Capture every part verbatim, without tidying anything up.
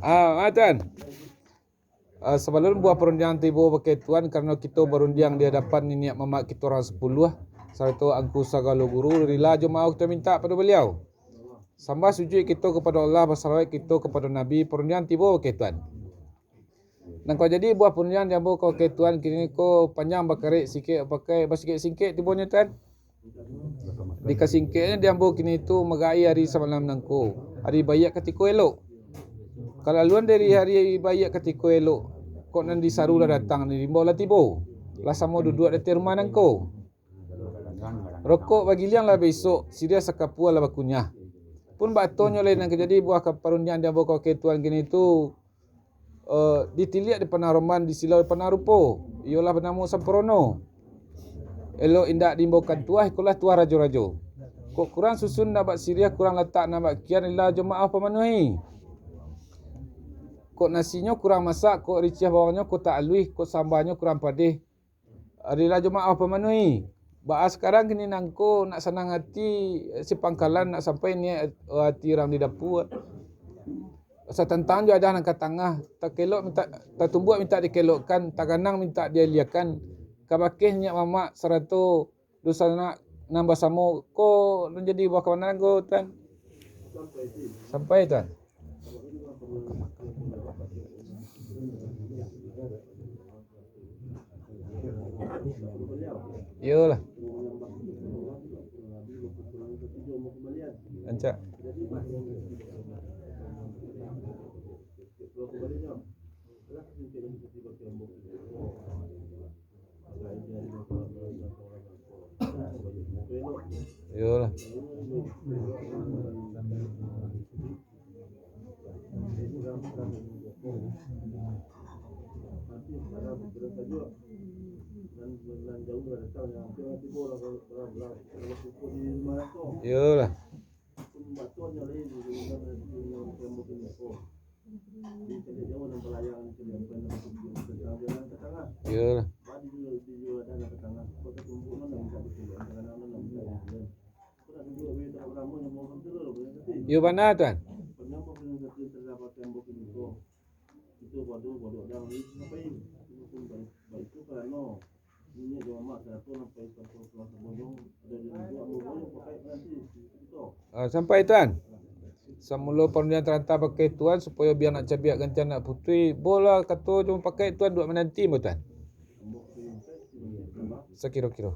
Ah, ah, Tuan. Ah, sabalun buah parundiangan tibo bakeh Tuan, karano kito barundiang di adapan niniak mamak kito urang sapuluah, sarato angku sagalo guru, rila jo maoh kito mintak pado Baliau. Sambah sujuik kito kapado Allah, basalawat kito kapado Nabi, parundiangan tibo bakeh Tuan. Nan ka jadi buah parundiangan di ambo ka bakeh Tuan kini ko panjang bakarek sikek, pakai basingkek-singkek tibonyo Tuan. Di kasingkeknyo di ambo kini tu magai ari samalam nangko, ari baiak katiko elok. Kalaluan dari ari baiak katiko elok, kok nan disaru lah datang, nan diimbau lah tibo, lah samo duduak di ateh rumah nangko. Rokok bagiliang lah baisok, siriah sakapua lah bakunyah. Pun baatonyo lai nan ka jadi buah ka parundiangan di ambo ka bakeh Tuan kini tu, eh, ditiliak di panah roman, disilau di panah rupo, iyolah banamo sampurno. Elok indak diimbaukan tuah, ikolah tuah rajo-rajo. Kok kurang susun nak bak siriah, kurang latak nak bak kian, rila jo maoh pamanuahi. Kok nasinyo kurang masak, kok riciah bawahnyo kok tak aluih, kok sambahnyo kurang padeh, rila jo maoh pamanuahi. Baa sakarang kini nangko nak sanang ati si pangkalan, nak sampai niaik ati urang di dapua. Satantang jo adah nan ka tangah, takelok mintak, tatumbuak mintak dikelokkan, taganang mintak dialiakan, ka bakeh niniak mamak sarato dunsanak nan basamo ko, nan jadi buah kawanan ko, Tuan. Sampai, Tuan. Iyolah. Rancak. Iyolah. Iyolah. Iyolah. Iyo bana, Tuan. Ah, sampai, Tuan. Samulo parundiangan taranta bakeh Tuan, supayo bia nak cabiak gantian nak putuih, bolah kato jo mupakaik Tuan duduak mananti, ambo, Tuan. Sakiro-kiro.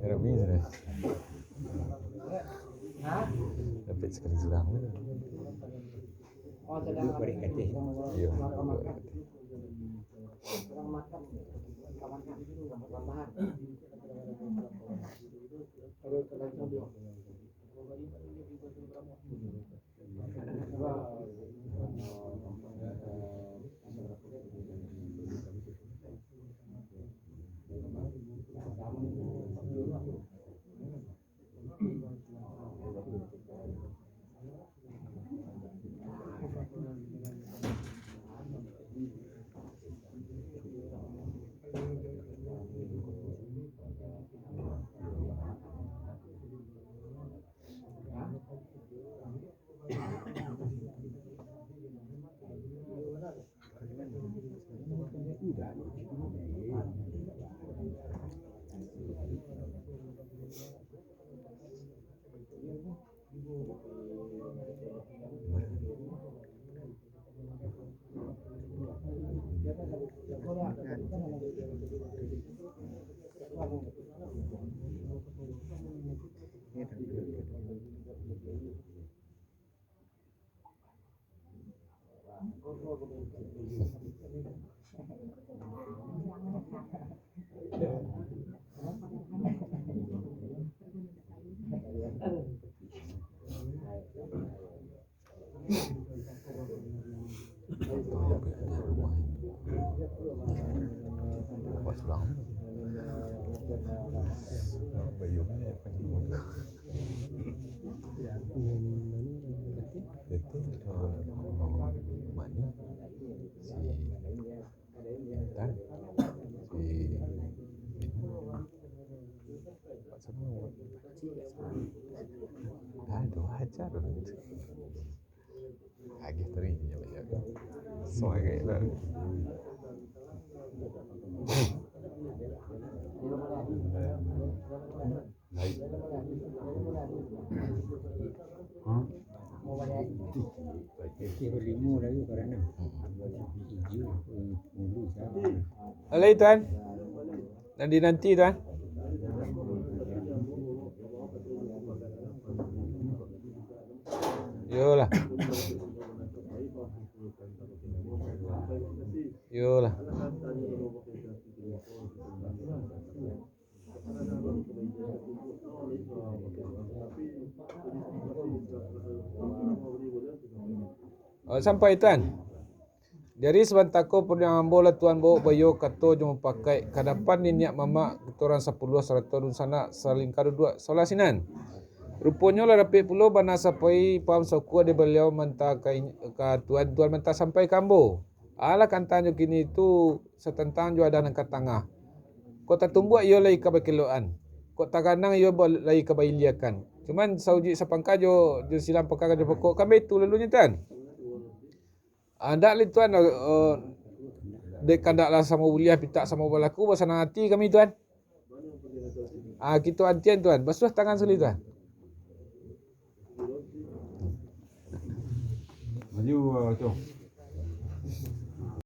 Rami sudah. Dapat sakali surang. Iyo. Itu, eh, mani si Agih tadi, ya, ya. Sebagai lah. Alai, Tuan. Nan dinanti, Tuan. Iyolah. Iyolah. Oh, sampai, Tuan. Jadi, sabanta ko padiang ambo lah Tuan bawok baiyo kato jo mupakaik ka dapan niniak mamak kito urang sapuluah sarato dunsanak salingka duduak sabalah sinan. Ruponyo lah dapek pulo bana sapai paham sokua dek baliau manta ka in-, ka Tuan, Tuan manta sampai ka ambo. Alah kantanyo kini tu satantang jo adah nan ka tangah. Kok tatumbuak iyo lai ka bakelokan. Kok taganang iyo ba-, lai ka bailiakan. Cuman saujuik sapangka jo, jo silang pangka jo pokok, kan baitu lalunyo, Tuan. Ah, ndak lai, Tuan, eh, dek kandak lah samo buliah, pitak samo balaku, basanang ati kami, Tuan. Ah, kito antian, Tuan. Basuah tangan sakali, Tuan. Maju, ah, Cong.